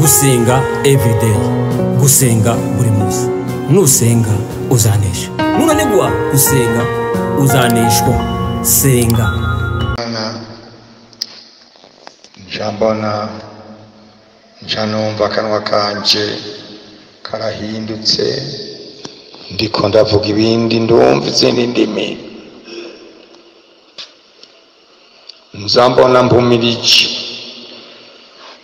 Gusenga everyday, gusenga buri munsi. Nusenga uzanesha, nunanigwa gusenga uzaneshwa. Senga. Njambona ncanumva akanwa kanje karahindutse, ndiko ndavuga ibindi, ndumva izindi ndimi. Nzambona mpumirije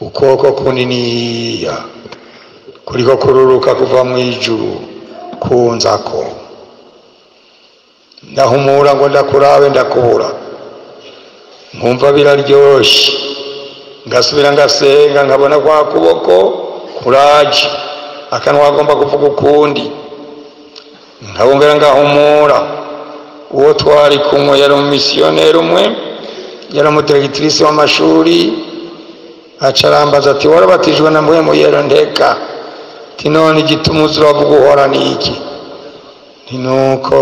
ukuboko kuniniya kuriko kururuka kuva mu ijuru kunzako. Ndahumura ngo ndakurabe, ndakubura, nkumva biraryoshe. Ngasubira ngasenga, nkabona kwa kuboko kuraje, akanwa agomba kuvuga ukundi. Nkabongera ngahumura. Uwo twari kumwe yari umumisiyoneri umwe, yari umudiregitirisi w'amashuri. Aca arambaza ati warabatijwe na Mpwemu Yera? Ndeka. Ati none igituma uza uravuga uhora ni iki? Nti nuko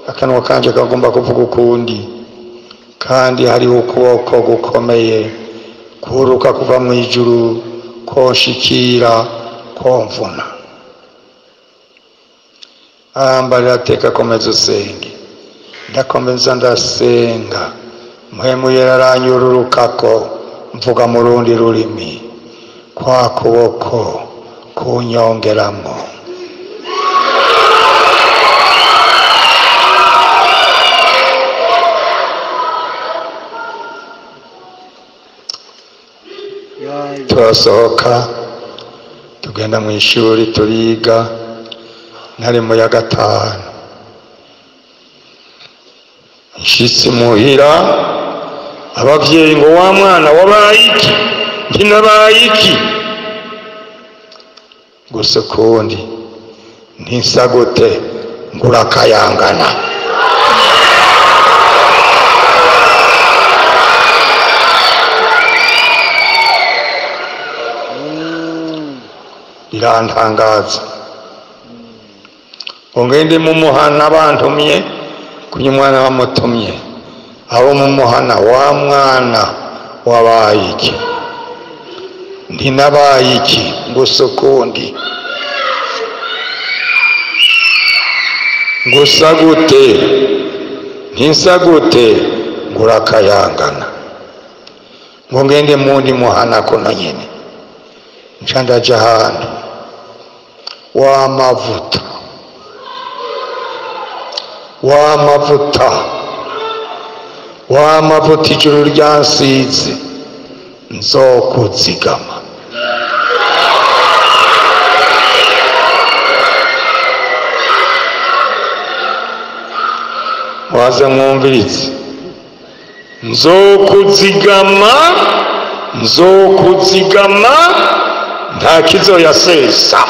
akanwa kanje kagomba kuvuga ukundi, kandi hariho ukuboko gukomeye kuruka kuva mu ijuru konshikira komvuna. Arambarira ateka komeza usenge. Ndakomeza ndasenga, Mpwemu Yera aranyururukako, mvuga mu rundi rurimi, kwa kuboko kunyongeramwo. Turasohoka tugenda mu ishuri turiga, nari mu ya gatanu. Nshitse muhira, abavyeyi ngo wa mwana wabaye iki? Nti nabaye iki? Gusa ukundi ntisa gute ngurakayangana. Birantangaza. Ngo ngende mu muhana bantumye, kunya umwana bamutumye, abo mu muhana wa mwana wabaye iki? Nti nabaye iki? Gusa ukundi gusa gute ntisa gute ngurakayangana. Ngo ngende mundi muhana kuno nyene, nca ndaja ahantu wa mavuta, wa mavuta, wa mavuta ijuru ryansize, nzokuzigama. Waze mwumvirize, nzokuzigama, nzokuzigama, nta kizoyasesa.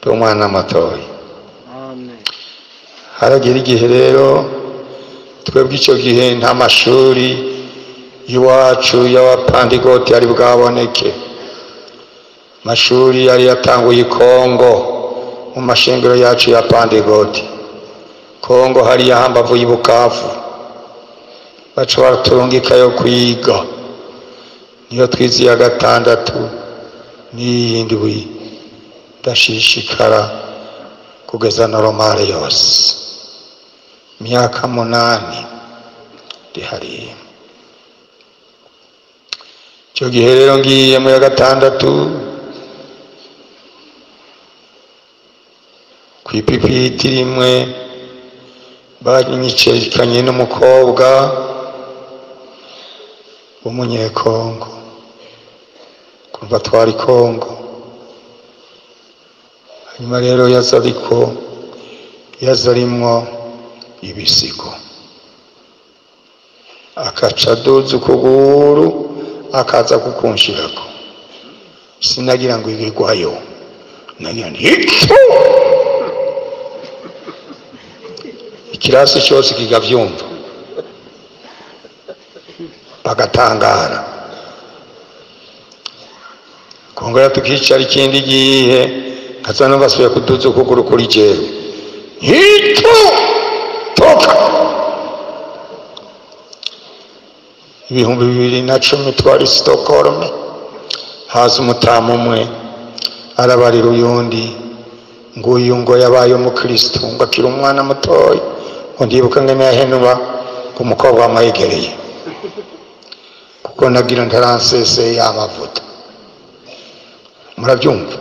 Umwana matoyi. Haragera igihe rero twebwe icyo gihe nta mashuri iwacu y'abapandigoti yari bwaboneke. Mashuri yari yatanguye i Kongo mu mashengero yacu ya Pandigoti. Kongo hariya hambavu y'i Bukavu, baca baraturungikayo kwiga. Niyo twize iya gatandatu n'iyindwi, ndashishikara kugeza normale yose, imyaka 8 ndi hariya. Icyo gihe rero ngiye mu ya gatandatu kw'ipipiti rimwe, banyicekanye n'umukobwa w'umunyekongo, kuva twari Kongo. Hanyuma rero yaza ariko yaza arimwo ibisigo, akaca aduza ukuguru akaza kukunshirako. Sinagira ngo ibigwayo, nagira nti hitu! Ikirasi cyose kikavyumva bagatangara. Kongera tukicara ikindi gihe, nkaza numva kuduza ukuguru kuri jewe, hitu toka. 2010 twari Stockholm, haza umutamu umwe arabarira uyundi nguyu ngo yabaye umukristo ngo akiri umwana mutoya, ngo ndibuka ngene yahenura ngo umukobwa wamwegereye, kuko nagira ntaranseseye amavuta. Murabyumva,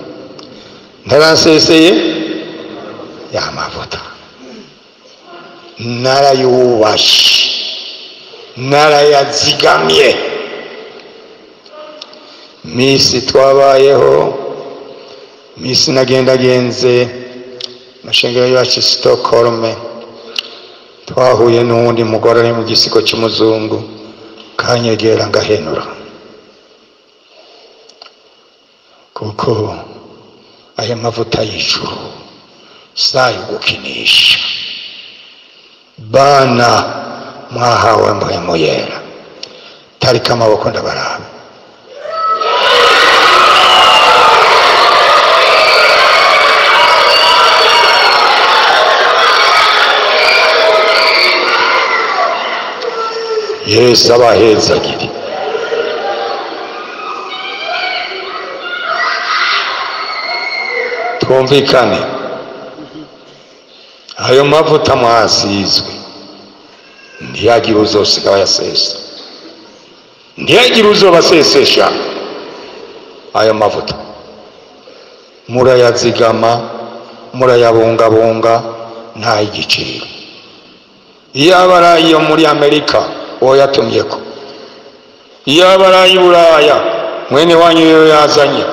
ntaranseseye y'amavuta, narayubashe, narayazigamye. Misi twabayeho, misi nagendagenze mashengero yacu Stockholm, twahuye n'uwundi mugore ari mu gisigo cy'umuzungu, kanyegera ngahenura, kuko aya mavuta y'ijuru sayo gukinisha. Bana mwahawe mpwemu yera, tarika amaboko ndabaraba. Yesu abahezagire. Twumvikane, ayo mavuta mwasizwe ntiyagire uzosiga bayasesa, ntiyagire uzobasesesha. Ayo mavuta murayazigama, murayabungabunga, nta igiciro. Iyo aba ari iyo muri Amerika woyatumyeko, iyo aba ari i Buraya mwene wanyu yo yazanye,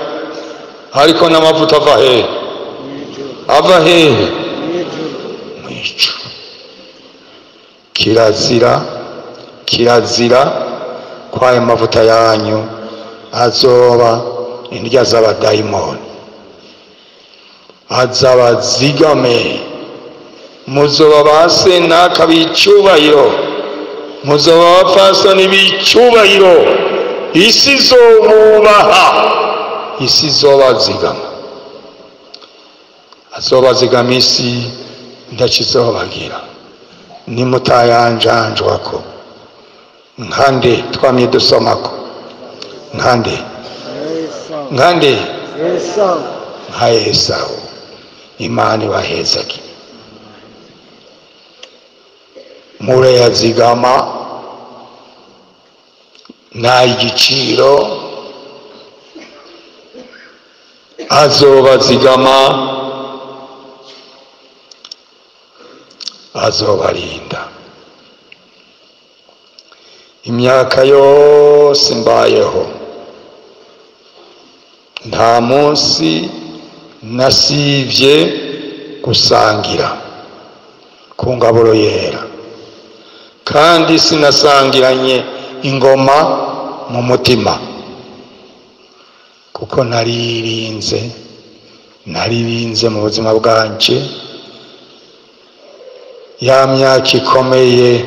ariko n'amavuta ava hehe? Ava hehe? Mwijuru. Kirazira, kirazira ko ayo mavuta yanyu azoba indya z'abadayimoni, azabazigame. Muzoba ba senaka b'icyubahiro, muzoba abapfasoni b'icyubahiro, isi izobubaha, isi izobazigama. Azobazigama isi ndakizobagira, nimutayanjanjwako. Nkande twamye dusomako, nkande nkande nka Esawu. Imana ibahezagire. Murayazigama, nta igiciro, azobazigama, azobarinda. Imyaka yose mbayeho nta munsi nasivye gusangira ku ngaburo yera, kandi sinasangiranye ingoma mu mutima, kuko naririnze, naririnze mu buzima bwanje. Ya myaka ikomeye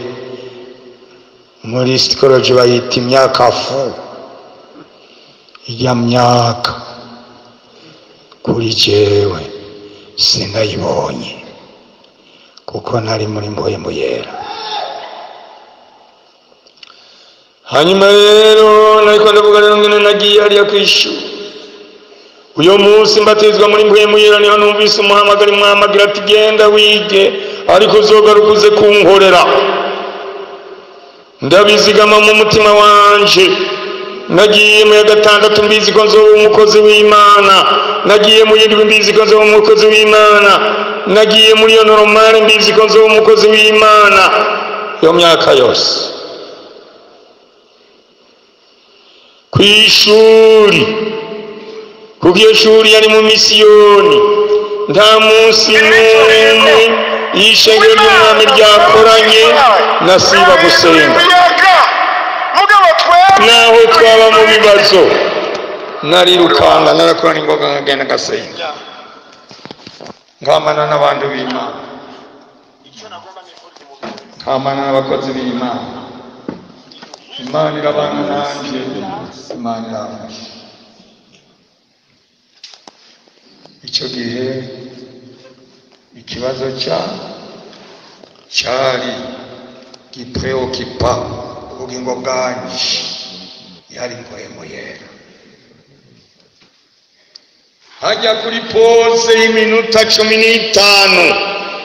muri psychology bayita imyaka fu, ijya myaka kuri jewe sinayibonye, kuko nari muri mpwemu yera. Hanyuma rero nariko ndavuga rero ngene nagiye hariya kw'ishuri. Uyo munsi mbatizwa muri mpwemu yera, niho numvise umuhamagaro mwamagira ati genda wige, ariko uzogaruka uze kunkorera. Ndabizigama mu mutima wanje. Nagiye mu ya gatandatu mbizi ko nzoba umukozi w'Imana, nagiye mu yindwi mbizi ko nzoba umukozi w'Imana, nagiye muri iyo normale mbizi ko nzoba umukozi w'Imana. Iyo myaka yose kw'ishuri, kuko iyo shuri yari mu misiyoni, nta munsi n'umwe y'ishengero ry'umwami ryakoranye nasiba gusenga. Naho twaba mu bibazo narirukanga, narakora ingoga nkagenda ngasenga, nkamana n'abantu b'Imana, nkamana n'abakozi b'Imana. Imana irabana nanje, Imana iramfasha. Icyo gihe ikibazo cyari gipreokipa Ubugingo bwanje yari Mpwemu Yera. Hajya kuri pose y'iminota 15,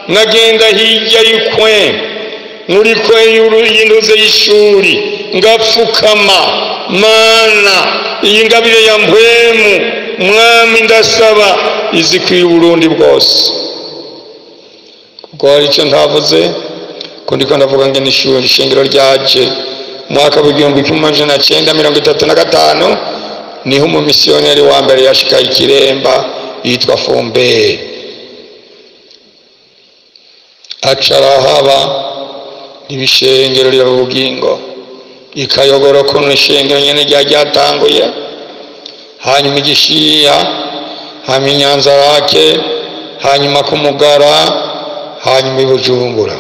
nagenda hirya y'ukwe muri kwe y'induze y'ishuri, ngapfukama: Mana, iyi ngabire ya Mpwemu, Mwami, ndasaba izikwiye Uburundi bwose. Kuko hari icyo ntavuze, ko ndiko ndavuga ngene ishuri ishengero ryaje mwaka w'1935, niho umumisiyoneri wa mbere yashika Ikiremba yitwa Fumberi, aca arahaba ibishengero rya Bugingo ikayogora ko n'ishengero nyene ryatanguye, hanyuma Igishiya, hanyuma Inyanzarake, hanyuma Kumugara, hanyuma Ibujumbura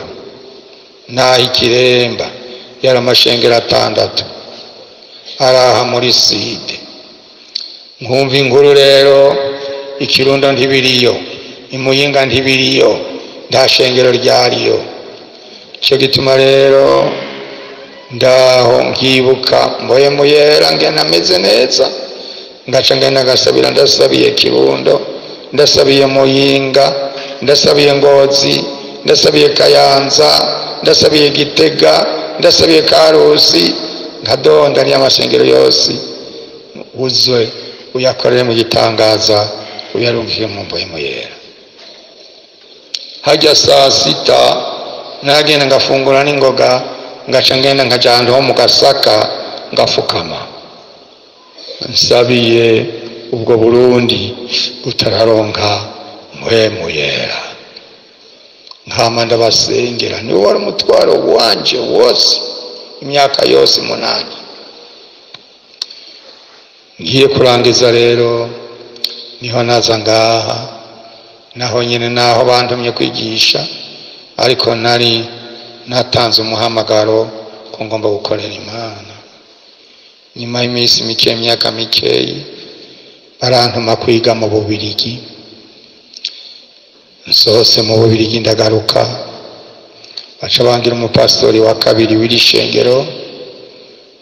naho Ikiremba. Yari amashengero 6 araha muri side. Nkumva inkuru rero, Ikirundo ntibiriyo, Imuyinga ntibiriyo, nta shengero ryariyo. Icyo gituma rero ndaho nkibuka Mpwemu Yera ngena ameze neza, ngaca ngenda ngasabira. Ndasabiye Kirundo, ndasabiye Muyinga, ndasabiye Ngozi, ndasabiye Kayanza, ndasabiye Gitega, ndasabiye Karusi, nkadonda n'amasengero yose, uzwe uyakorere mu gitangaza, uyarungike mu Mpwemu Yera. Hajya saa 6 nagenda ngafungura n'ingoga, ngaca ngenda nkaja ahantu ho mu Gasaka, ngafukama nsabiye ubwo Burundi butararonka Mpwemu Yera. Nkama ndabasengera, niwo wari umutwaro wanje wose imyaka yose 8. Ngiye kurangiza rero, niho naza ngaha, naho nyine naho bantumye kwigisha, ariko nari natanze umuhamagaro ko ngomba gukorera Imana. Nyuma y'iminsi mike, imyaka mikeyi, barantuma kwiga mu Bubirigi. Nsohose mu Bubirigi ndagaruka, baca bangira umupasitori wa kabiri w'iri shengero.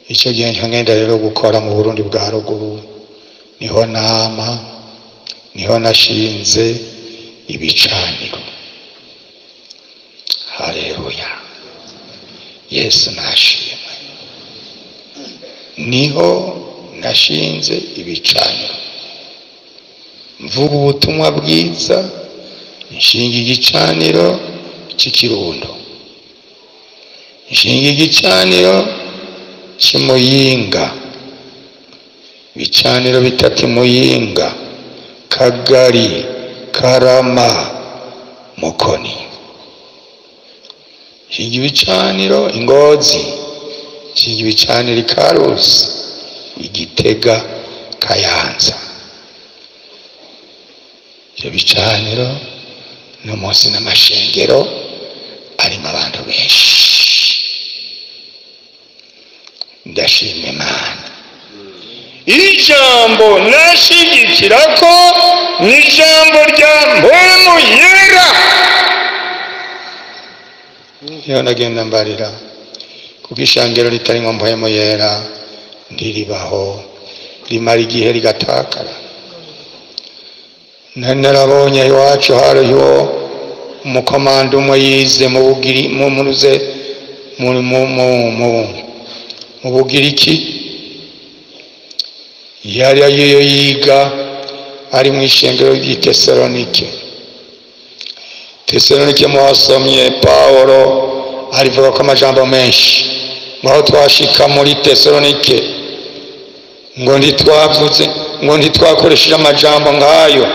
Icyo gihe ngenda rero gukora mu Burundi bwa ruguru, niho nama, niho nashinze ibicaniro. Haleluya, Yesu nashimwe. Niho nashinze ibicaniro, mvuga ubutumwa bwiza, nshinga igicaniro cy'Ikirundo, nshinga igicaniro cy'Imuyinga, ibicaniro 3 Muyinga, Kagari, Karama, Mukoni. Nshinga ibicaniro Ingozi, nshinga ibicaniro Ikarusi, Igitega, Kayanza. Ibyo bicaniro no munsi n'amashengero arimo abantu benshi. Ndashima Imana. Ijambo nashigikira ko ni ijambo rya Mpwemu Yera. Iyo nagenda mbarira, kuko ishangiro ritarimo Mpwemu Yera ntiribaho, rimara igihe rigatakara. Nari narabonye iwacu hariho umukomando umwe yize mu Bugiri, mu muruze mu mu mu mu Bugiriki, yari agiye yiga ari mu ishengero ry'i Tesalonike. Tesalonike muhasomye Pawulo arivuga ko amajambo menshi, ngo twashika muri Tesalonike ngo ntitwavuze, ngo ntitwakoresheje amajambo ngayo,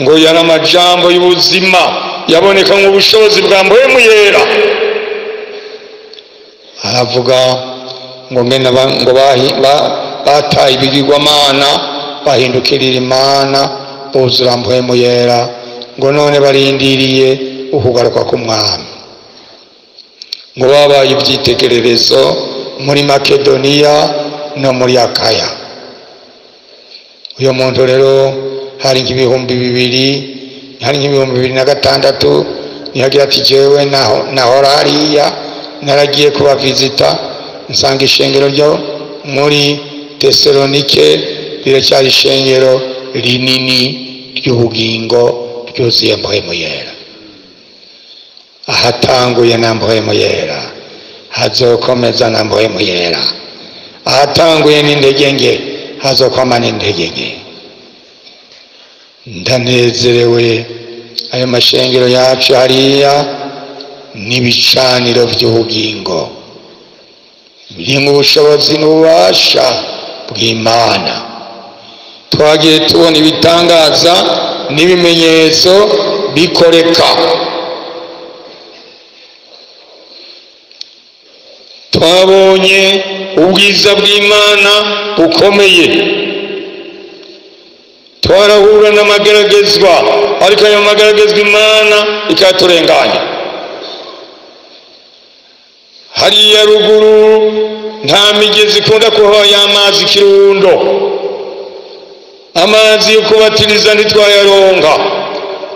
ngo yari amajambo y'ubuzima yaboneka nk'ubushobozi bwa Mpwemu Yera. Aravuga ngo ngena ngo bataye ibigirwamana bahindukirira Imana, buzura Mpwemu Yera, ngo none barindiriye ukugaruka k'Umwami. Ngo babaye ibyitegererezo muri Makedoniya no muri Akaya. Uyu muntu rero hari nk'ibihumbi 2000, hari nk'ibihumbi 2006, nihagira ati jewe nahora hariya naragiye kubavizita, Nsanga ishengero ryo muri Tesalonike riracyari ishengero rinini ry'ubugingo ryuzuye Mpwemu Yera. Ahatanguye na Mpwemu Yera hazokomeza na Mpwemu Yera, ahatanguye n'intege nke hazokwama n'intege nke. Ndanezerewe ayo mashengero yacu hariya n'ibicaniro by'ubugingo biri mu bushobozi n'ububasha bw'Imana. Twagiye tubona ibitangaza n'ibimenyetso bikoreka. Twabonye ubwiza bw'Imana bukomeye. Twarahura n'amageragezwa, ariko ayo mageragezwa Imana ikaturenganya. Hariya ruguru nta migezi ikunda kuhaba y'amazi kirundo, amazi yo kubatiriza ntitwayaronka.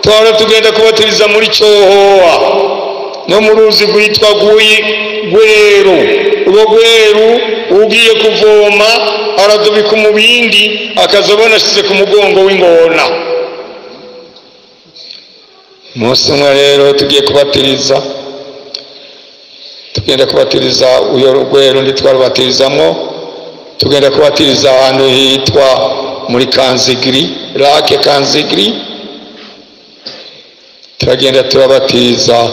Twara tugenda kubatiriza muri Cyohoha no mu ruzi rwitwa Gweru. Urwo Gweru ugiye kuvoma aradubika umubindi akazabona ashize ku mugongo w'ingona. Umunsi umwe rero tugiye kubatiriza, tugenda kubatiriza uyo Rugweru ntitwarubatirizamwo, tugenda kubatiriza ahantu hitwa muri Kanzigiri, Lake Kanzigiri. Turagenda turabatiza,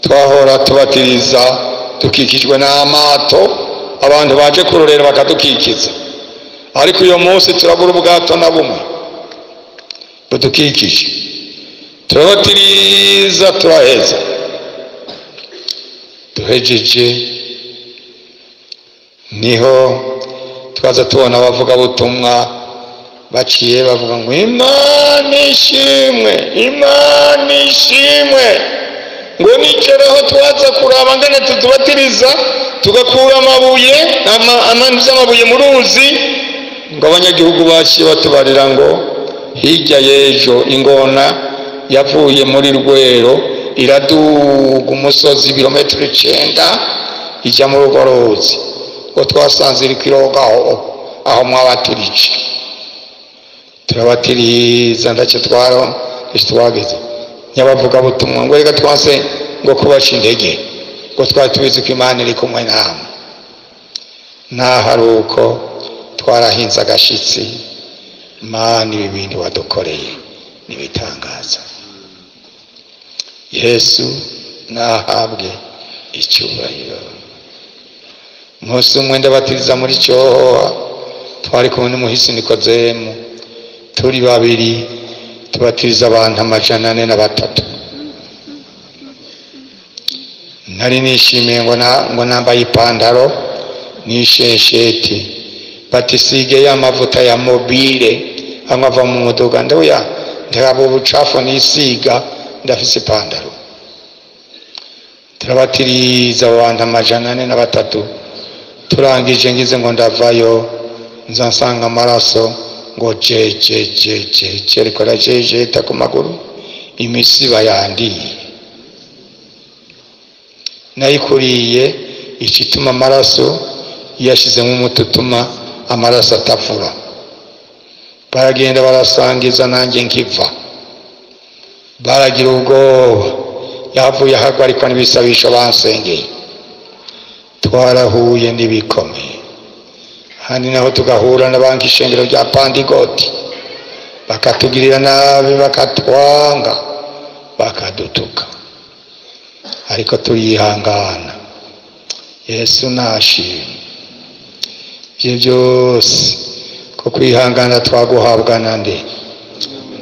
twahora tubatiriza dukikijwe n'amato, abantu baje kurorera bakadukikiza. Ariko uyo munsi turabura ubwato na bumwe budukikije. Turabatiriza turaheza. Duhejeje niho twaza tubona abavugabutumwa baciye bavuga ngo Imana ishimwe, Imana ishimwe. Ngo nicaraho twaza kuraba ngene tutubatiriza, tugakura amabuye amabuye mu ruzi. Ngo abanyagihugu baciye batubarira ngo hirya y'ejo ingona yavuye muri Rwero iraduga umusozi ibirometero 9 ijya muri urwo ruzi. Ngo twasanze iri kwiroga aho mwabatirije. Turabatiriza ndacyo twageze. Nyabavugabutumwa ngo reka twanse ngo kubaca intege, ngo twari tubizi ko Imana iri kumwe namwe. Naho ari uko twarahinze agashitsi. Mana, ibi bintu wadukoreye nibitangaza. Yesu nahabwe icyubahiro. Umunsi umwe ndabatiriza muri Cyohoha, twari kumwe n'umuhisi Nikodemu, turi babiri, tubatiriza abantu 403. Nari nishimiye ngo nambaye ipantaro n'ishesheti, batisige ya mavuta ya mobile amwe ava mu muduga. Ndoya ndaraba ubucafu nisiga, ndafise ipantaro. Turabatiriza abantu 403. Turangije ngize ngo ndavayo, nza nsanga amaraso ngo je je je je je, ariko arajejeta ku maguru, imisiba yandiye. Nayikuriye ikituma amaraso yashizemo umuti utuma amaraso atavura. Baragenda barasangiza nanjye nkiva. Baragira ubwoba, yavuye ahagarikwa n'ibisabisho bansengeye. Twarahuye n'ibikomeye. Handi naho tugahura na banki ishengero rya Pandigoti, bakatugirira nabi, bakatwanga, bakadutuka, ariko turihangana. Yesu nashimwe. Ibyo byose ko kwihangana twaguhabwa nande?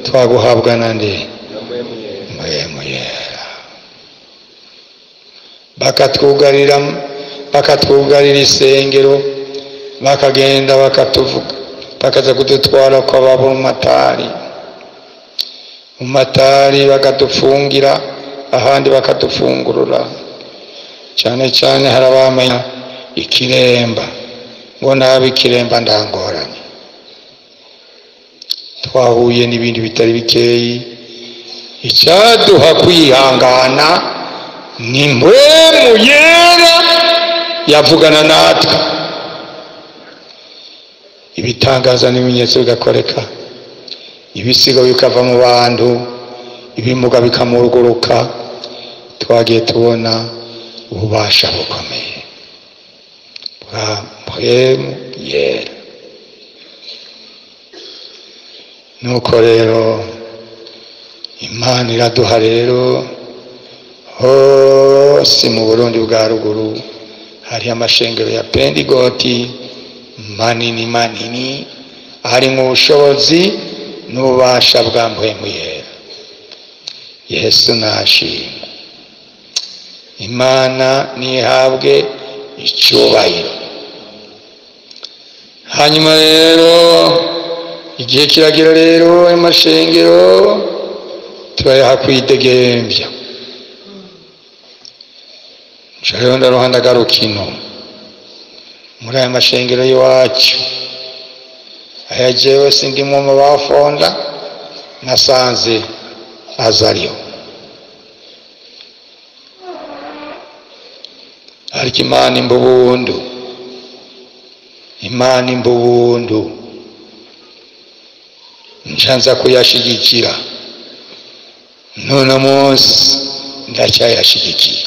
Twaguhabwa nande? Mpwemu Yera. Bakatwugarira isengero, bakagenda bakatuvuga, bakaza kudutwara kwa babo mu matari bakadufungira, ahandi bakadufungurura. Cyane cyane harabamenya ikiremba, ngo nabi ikiremba ndangorane. Twahuye n'ibindi bitari bikeyi. Icyaduha kwihangana ni Mpwemu Yera Yavugana natwe, ibitangaza n'ibimenyetso bigakoreka, ibisigo bikava mu bantu, ibimuga bikamuruguruka. Twagiye tubona ububasha bukomeye bwa Mpwemu Yera. Nuko rero Imana iraduha rero hose mu Burundi bwa ruguru hari amashengero ya Pendigoti manini manini, harimo ubushobozi n'ububasha bwa Mpwemu Yera. Yesu nashimwe, Imana nihabwe icyubahiro. Hanyuma rero igihe kiragira rero amashengero turayaha kwidegembya. Nca ndaruha ndagaruka ino muri aya mashengero y'iwacu, aya jewe sindimwo mu bafonda, nasanze azariho. Ariko Imana imbubundu, Imana imbubundu, nca kuyashigikira. None munsi ndacyayashigikiye,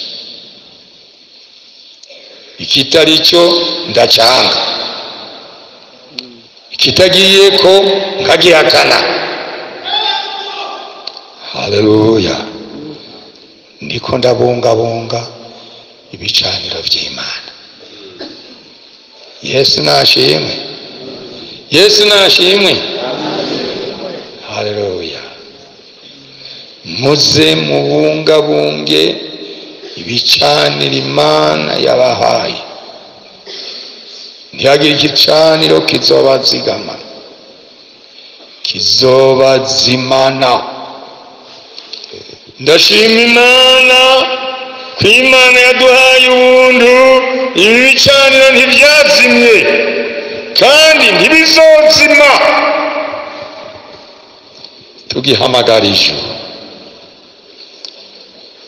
ikitari cyo ndacyanga, ikitagiyeko nkagihakana. Haleluya! Ndiko ndabungabunga ibicaniro by'Imana. Yesu nashimwe, Yesu nashimwe. Haleluya! Muze mubungabunge ibicaniro Imana yabahaye, ntihagire igicaniro kizobazigama, kizobazimana. Ndashima Imana ko Imana yaduhaye ubuntu, ibi bicaniro ntibyazimye kandi ntibizozima. Tugihamagara ijuru.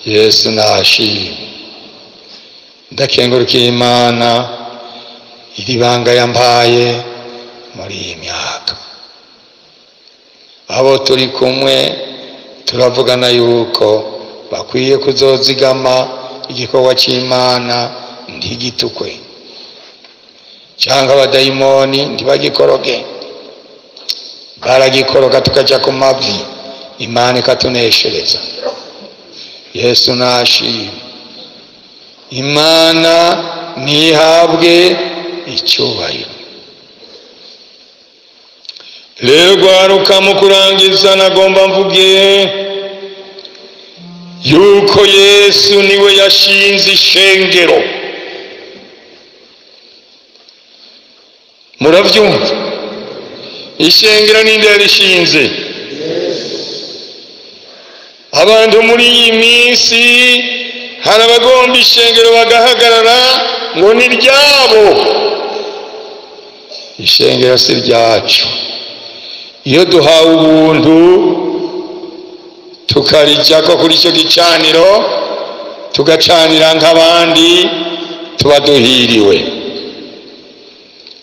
Yesu nashimwe. Ndakengurukiye Imana iri banga yampaye muri iyi myaka. Abo turi kumwe turavugana yuko bakwiye kuzozigama igikorwa cy'Imana ntigitukwe, cyangwa abadayimoni ntibagikoroge. Baragikoroga tukaja ku mavi, Imana ikatuneshereza. Yesu nashimwe. Imana ntihabwe icyubahiro. Rero gwaruka, mu kurangiza nagomba mvuge yuko Yesu niwe yashinze ishengero. Murabyumva? Ishengero ninde yarishinze? Abantu muri iyi minsi hari abagomba ishengero bagahagarara ngo ni ryabo. Ishengero si ryacu. Iyo duhawe ubuntu tukarijyako kuri icyo gicaniro, tugacanira nk'abandi, tuba duhiriwe.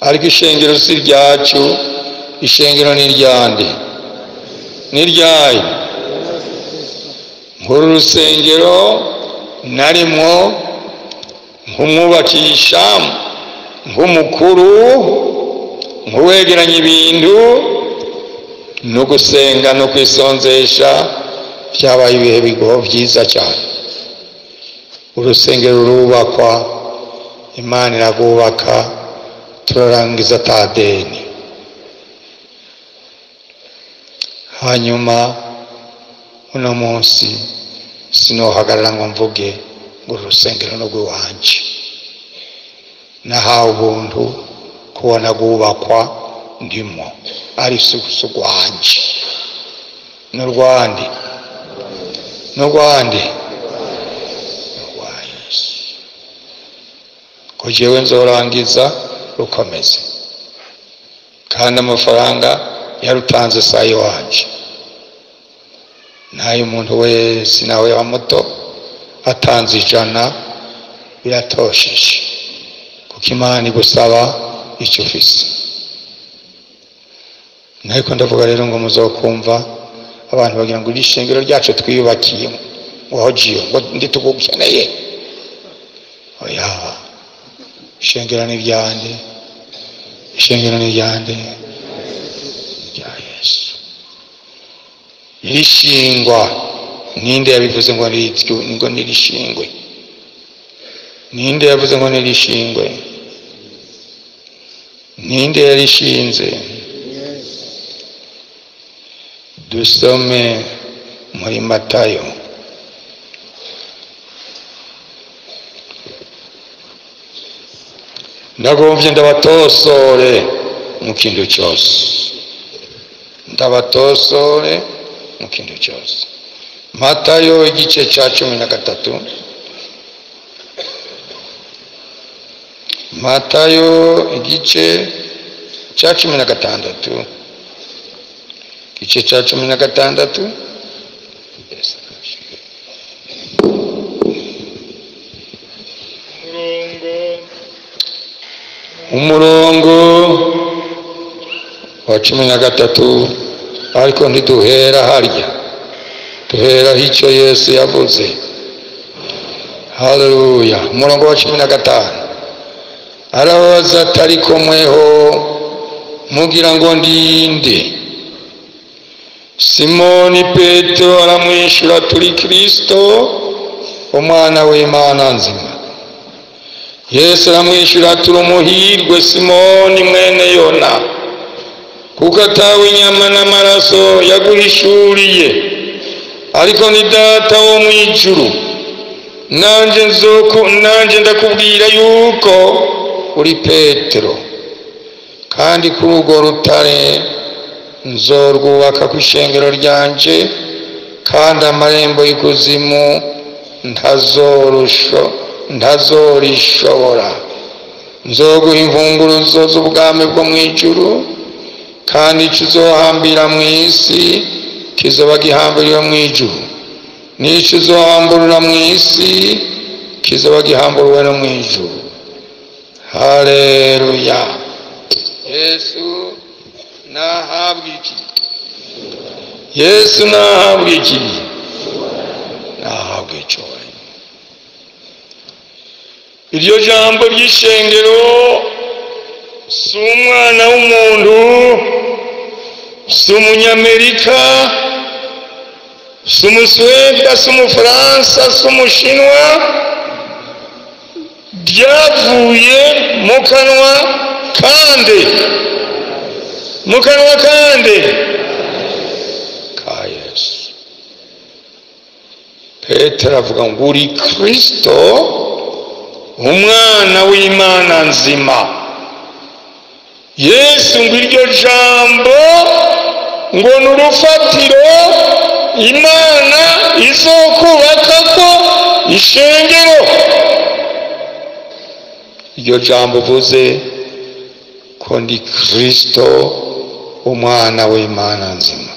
Ariko ishengero si ryacu. Ishengero ni iryande? Ni iryayo. Nkuru urusengero narimwo nk'umwubakisha, nk'umukuru, nk'uwegeranya ibintu, no gusenga no kwisonzesha byabaye ibihe bigoho byiza cyane. Urusengero rurubakwa, Imana iragubaka, turarangiza atadeni. Hanyuma uno munsi sinohagarara ngo mvuge ngo urusengero no rw'iwanje. Nahawe ubuntu kubona rwubakwa ndimo, ari si urwanje, n'urwande, n'urwande, n'urwa Yesu. Ko jewe nzorangiza rukomeze, kandi amafaranga yarutanze saa iwanje. Nayo umuntu wese nawe wa muto atanze 100 biratosheje. Kuko Imana igusaba icyo ufise. Ariko ndavuga rero ngo muzokumva abantu bagira ngo irishengero ryacu twiyubakiye ngo hojiyo ngo nditugukeneye. Oya, ishengero ni ryande, ishengero ni ryande rya Yesu. Irishingwa ninde yabivuze ngo ngo nirishingwe? Ninde yavuze ngo nirishingwe? Ninde yarishinze? Dusome muri Matayo Ndagombye ndabatosore mu kintu cyose, ndabatosore mu kintu cyose. Matayo igice cya 13, Matayo igice cya 16, igice cya 16. Umurongo wa 13. Ariko ntiduhera harya, duhera icyo Yesu yavuze. Haleluya. Umurongo wa 15 arabaza ati ariko mweho mugira ngo ndinde? Simoni Petero aramwishyura, turi Kristo umwana w'Imana nzima. Yesu aramwishyura, turi umuhirwe Simoni mwene Yona, kuko atawe inyama n'amaraso yaguhishuriye, ariko ni Data wo mu ijuru. Nanjye ndakubwira yuko uri Petero, kandi kuri urwo rutare nzorwubaka ku ishengero ryanje, kandi amarembo y'ikuzimu ntazorishobora. Nzoguha imfunguruzo z'ubwami bwo mu ijuru, kandi icyo uzohambira mu isi kizoba gihambiriwe mu ijuru, n'icyo uzohamburura mu isi kizoba gihamburuwe no mu ijuru. Haleluya. Yesu nahabwa iki? Yesu nahabwa iki? Nahabwa icyubahiro. Iryo jambo ry'ishengero si umwana w'umuntu, si umunyamerika, si umusweda, si umufaransa, si umushinwa, ryavuye mu kanwa kandi, mu kanwa kandi ka Yesu. Petero avuga ngo uri Kristo umwana w'Imana nzima. Yesu ngo iryo jambo ngo ni urufatiro Imana izokubaka ko ishengero. Iryo jambo uvuze ko ndi Kristo umwana w'Imana nzima,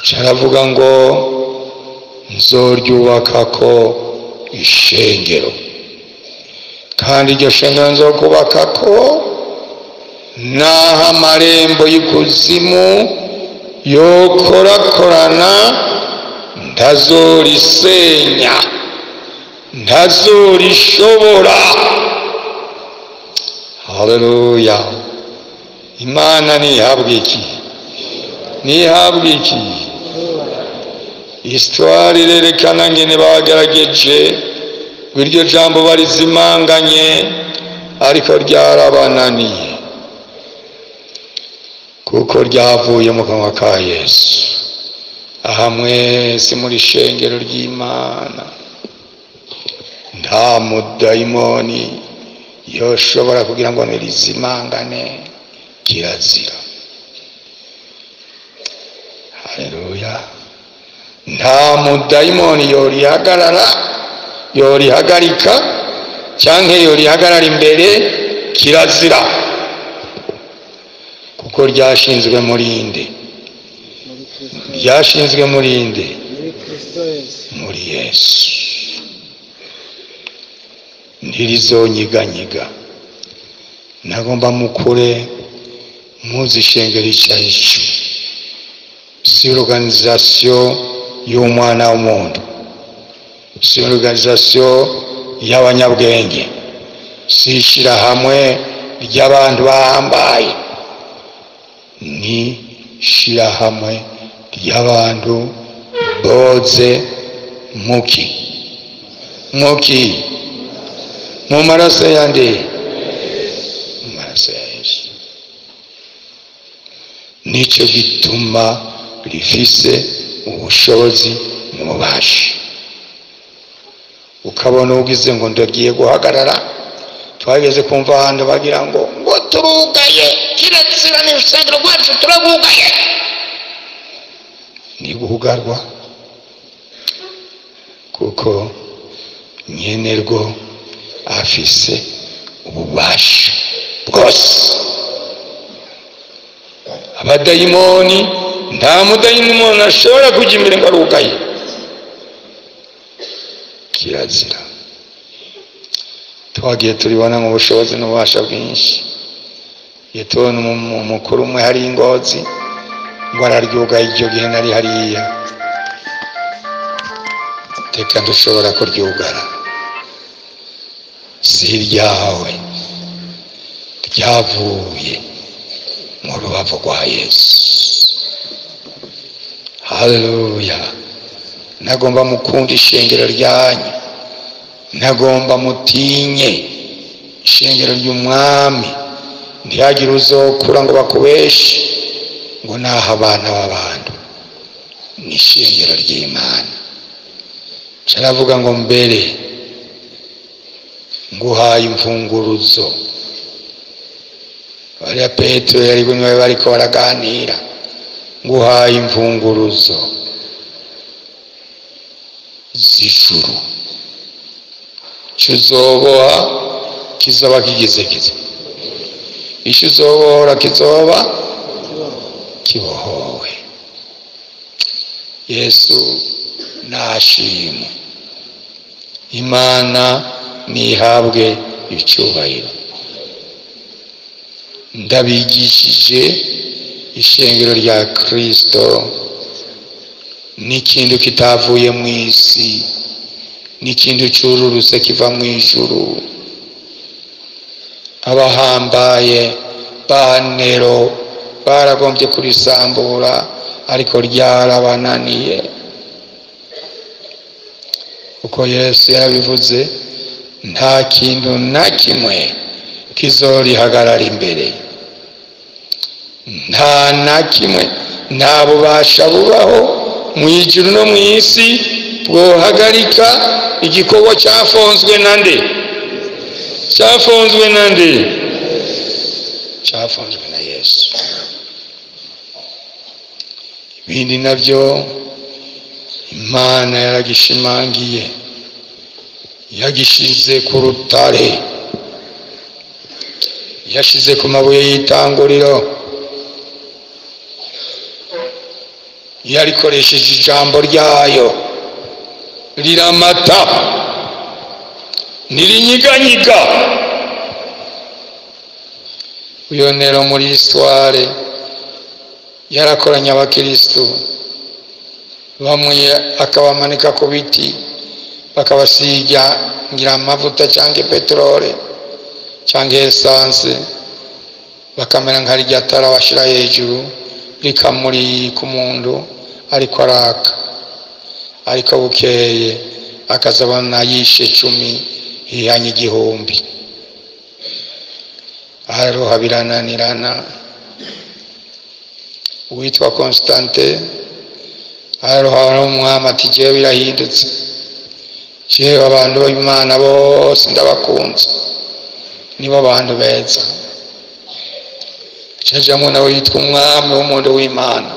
caravuga ngo nzoryubaka ko ishengero, kandi iryo shengero nzokubaka ko naho amarembo y'ikuzimu yokorakorana ntazorisenya, ntazorishobora. Haleluya. Imana nihabwa iki? Nihabwa iki? Histoire irerekana ngene bagerageje ngo iryo jambo barizimanganye, ariko ryarabananiye kuko ryavuye mu kanwa ka Yesu. Aha mwese muri shengero ry'Imana nta mudayimoni yoshobora kugira ngo nirizimangane, kirazira. Haleluya. Nta mudayimoni yorihagarara, yorihagarika canke yorihagarara imbere, kirazira, kuko ryashinzwe muri inde? Ryashinzwe muri inde? Muri Yesu. Ntirizonyiganyiga. Nagomba mukure muzi ishengero icyo. Si organisation y'umwana w'umuntu, si organisation y'abanyabwenge, si ishyirahamwe ry'abantu bahambaye, ni ishyirahamwe ry'abantu boze muki muki mu maraso yande, mu maraso ya Yesu. Nicyo gituma rifise ubushobozi n'ububasha. Ukabona ugize ngo ndagiye guhagarara, twageze kumva ahantu bagira ngo turugaye, kirazira n'urusengero rwacu turagugaye. Ni guhugarwa kuko nyenerwo afise ububasha bwose. Abadayimoni, nta mudayimoni ashobora kujya imbere ngo arugaye, kirazira. Twagiye turibona mu bushobozi n'ububasha bwinshi. Iyo tubona umukuru umwe hari ingozi ngo araryugaye, iryo gihe nari hariya, teka ndushobora kuryugara, si iryawe, ryavuye mu rubavu rwa Yesu. Haleluya. Nagomba mukunda ishengero ryanyu, nagomba mutinye ishengero ry'umwami. Ntihagire uzokura ngo bakubeshe ngo naho abana b'abantu, ni ishengero ry'Imana. Caravuga ngo mbere nguhaye imfunguruzo. Bariya Petero yari kumwe bariko baraganira, nguhaye imfunguruzo z'ijuru, icyo uzoboha kizoba kigize, icyo uzobohora kizoba kibohowe. Yesu nashimwe, Imana nihabwe icyubahiro. Ndabigishije ishengero rya Kristo n'ikintu kitavuye mu isi, n'ikintu cyururutse kiva mu ijuru. Abahambaye ba Nero baragombye kurisambura, ariko ryarabananiye. Kuko Yesu yarabivuze, nta kintu na kimwe kizorihagarara imbere, nta na kimwe, nta bubasha bubaho mu ijuru no mu isi bwohagarika igikorwa cyafonzwe na nde? Cyafonzwe na nde? Cyafonzwe na Yesu. Ibindi nabyo Imana yaragishimangiye, yagishize ku rutare, yashize ku mabuye y'itanguriro, yarikoresheje ijambo ryayo riramata, ntirinyiganyiga. Uyo Nero muri histoire yarakoranye abakristu, bamwe akabamanika ku biti, bakabasiga ngira amavuta cyangwa peterole cyangwa esanse, bakamera nka rya tara bashira hejuru rikamurika umuntu ariko araka, ariko bukeye akazabona yishe 10 hihanye 1000. Araroha birananirana. Uwitwa Constante araroha n'umwami ati jewe birahindutse, jewe abantu b'Imana bose ndabakunze, nibo bantu beza. Cajamwo nawe yitwa umwami w'umuntu w'Imana,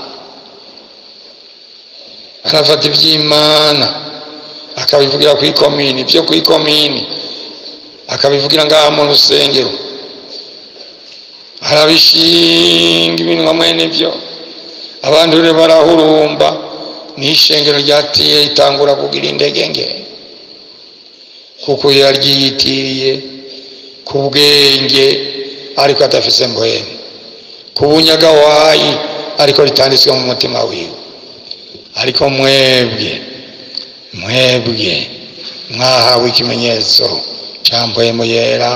arafata iby'Imana akabivugira ku ikomini, ibyo ku ikomini akabivugira ngaha mu rusengero, arabishinga ibintu mwene ibyo, abantu rero barahurumba. N'ishengero ryatiye ritangura kugira indege nke. Kuko yaryiyitiriye ku bwenge ariko adafise mpwemu, ku bunyagawayi ariko ritanditswe mu mutima wiwe. Ariko mwebwe mwahawe ikimenyetso ca mpwemu yera,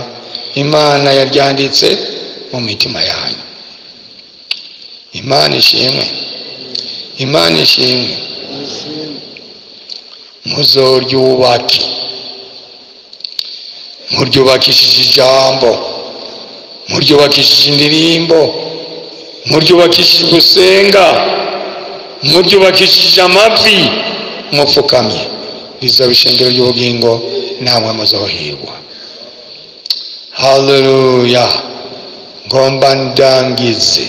Imana yaryanditse mu mitima yanyu. Imana ishimwe, Imana ishimwe. Muzoryubake, muryubakishije ijambo, muryubakishije indirimbo, muryubakishije gusenga, muryubakishije amavi mupfukamye. Rizoba ishingiro ry'ubugingo, namwe muzohirwa. Haleluya. Ngomba ndangize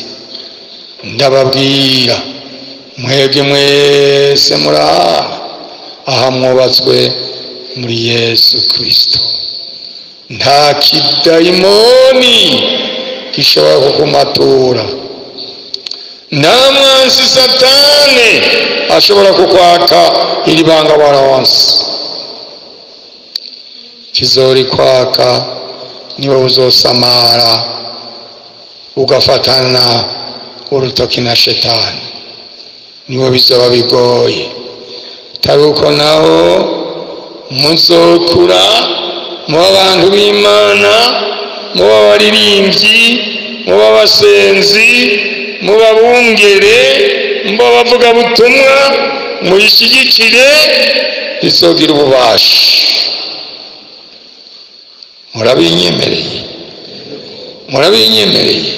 ndababwira mwebwe mwese muri aha mwubatswe muri Yesu Kristo, nta kidayimoni gishobora kukumatura, nta mwansi Satani ashobora kukwaka iri banga waronse. Kizorikwaka niwe uzosamara ugafatana urutoki na Shetani, niwe bizoba bigoye. Taruko naho muzokura muba abantu b'Imana, muba abaririmbyi, muba abasenzi, muba abungere, muba abavugabutumwa, muyishyigikire, izogira ububasha. Murabinyemereye, murabinyemereye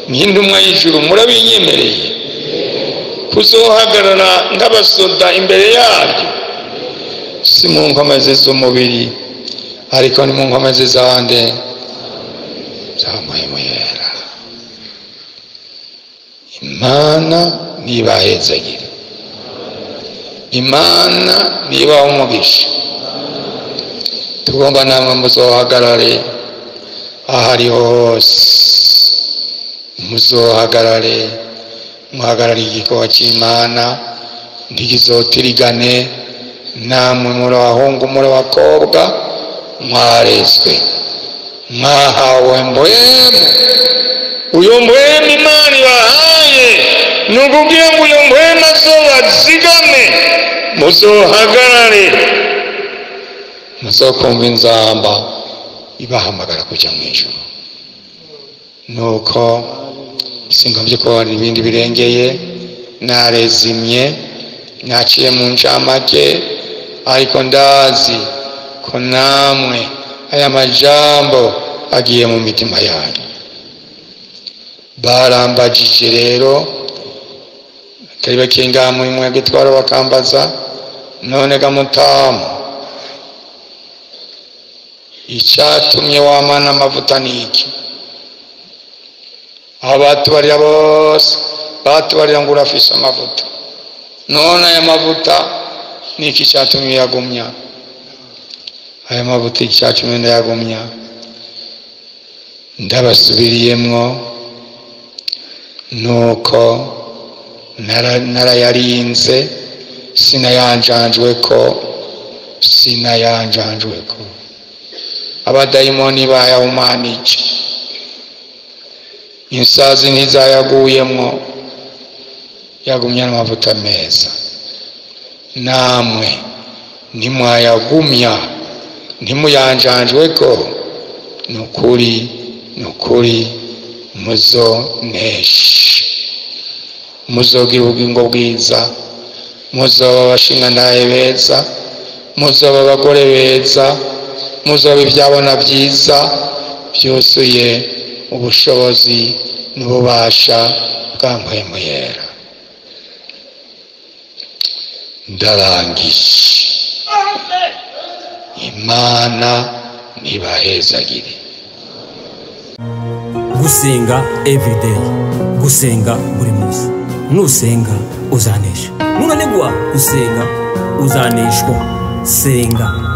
nk'intumwa y'ijuru, murabinyemereye kuzohagarara nk'abasoda imbere yaryo, si mu nkomezi z'umubiri ariko ni mu nkomezi zande za mpwemu yera. Imana nibahezagire, Imana nibahe umugisha. Tugomba namwe muzohagarare ahariho hose, muzohagarare, muhagarare igikorwa cy'Imana ntikizotirigane. Namwe muri abahungu, muri abakobwa, mwarezwe, mwahawe mpwemu. Uyo mpwemu Imana ibahaye ni ukugira ngo uyo mpwemu azobazigame, muzohagarare, muzokumva inzamba ibahamagara kuja mu ijuru. Nuko singombye ko hari ibindi birengeye, narezimye, naciye mu ncamake, ariko ndazi ko namwe aya majambo agiye mu mitima yanyu. Barambajije rero atari bakinga muri mwebwe twara bakambaza, none ga mutamu, icyatumye wamana amavuta ni iki? Aho batubarira bose batubarira ngo urafise amavuta, none aya mavuta ni iki cyatumye uyagumya? Aya mavuta iki cyatumye ndayagumya? Ndabasubiriyemwo, nuko narayarinze, sinayanjanjweko, sinayanjanjweko. Abadayimoni bayahumanije, insazi ntizayaguyemwo, yagumya n'amavuta meza. Namwe ntimwayagumya, ntimuyanjanjweko, nukuri nukuri muzonesha, muzogira ubugingo bwiza, muzoba abashingantahe beza, muzoba abagore beza, muzoba ibyabona byiza byuzuye ubushobozi n'ububasha bwa mpwemu yera. Ndarangije. Imana nibahezagire. Gusenga everyday, gusenga buri munsi. Nusenga uzanesha, nunanigwa gusenga uzaneshwa. Senga.